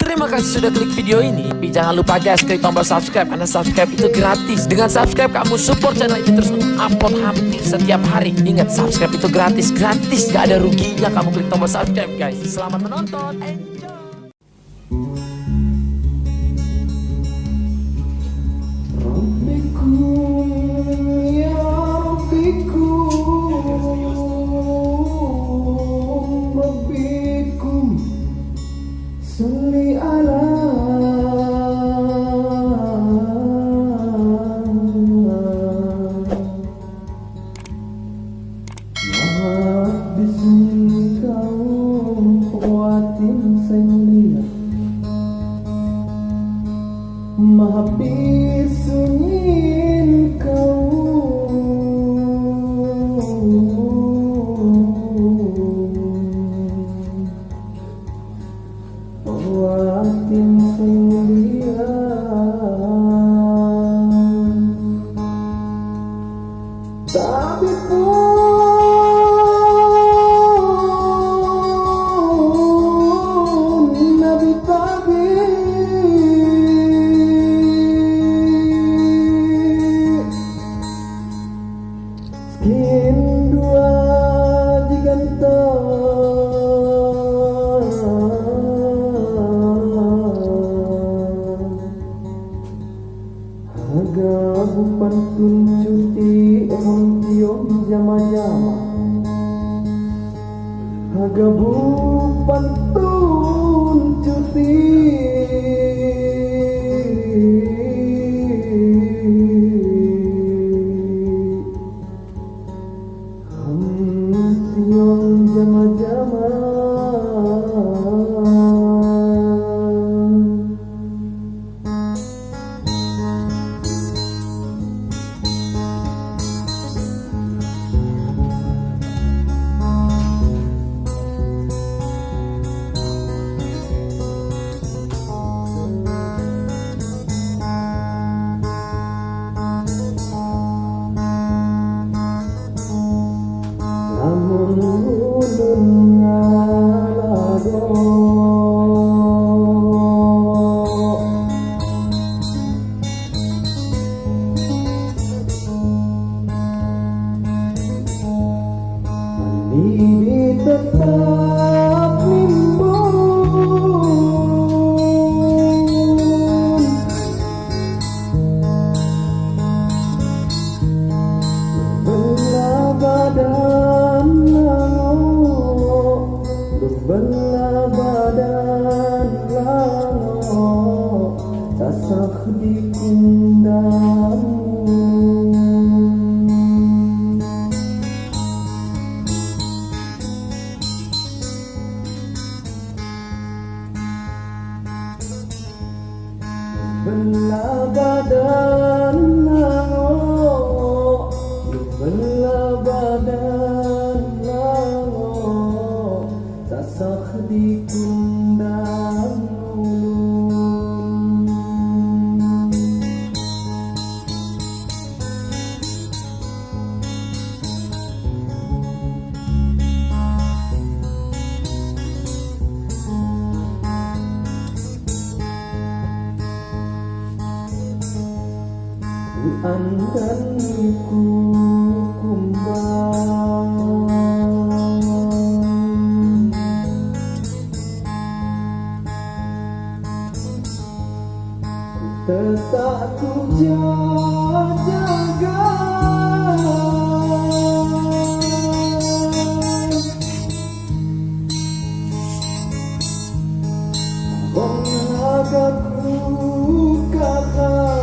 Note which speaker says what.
Speaker 1: Terima kasih sudah klik video ini. Tapi jangan lupa guys, klik tombol subscribe, karena subscribe itu gratis. Dengan subscribe kamu support channel ini terus untuk upload hampir setiap hari. Ingat, subscribe itu gratis, gratis, gak ada ruginya kamu klik tombol subscribe guys. Selamat menonton, enjoy.
Speaker 2: Rabbikum, salli ala Mahabisunin kau Watin sing dia Tapi pun Nabi tabi Skin dua digantang Haga pantun cuti emon tiom jama-jama Haga pantun cuti Tiong jama-jama Namun ulun ngalado Mandi tetap nimbun Belah badan lango, belah badan lango, sasak di kundamu. Belah badan lango, belah badan lango, sasak di kundang ulun. Andan ku kumbang tetap ku jaga Bong agaku kakak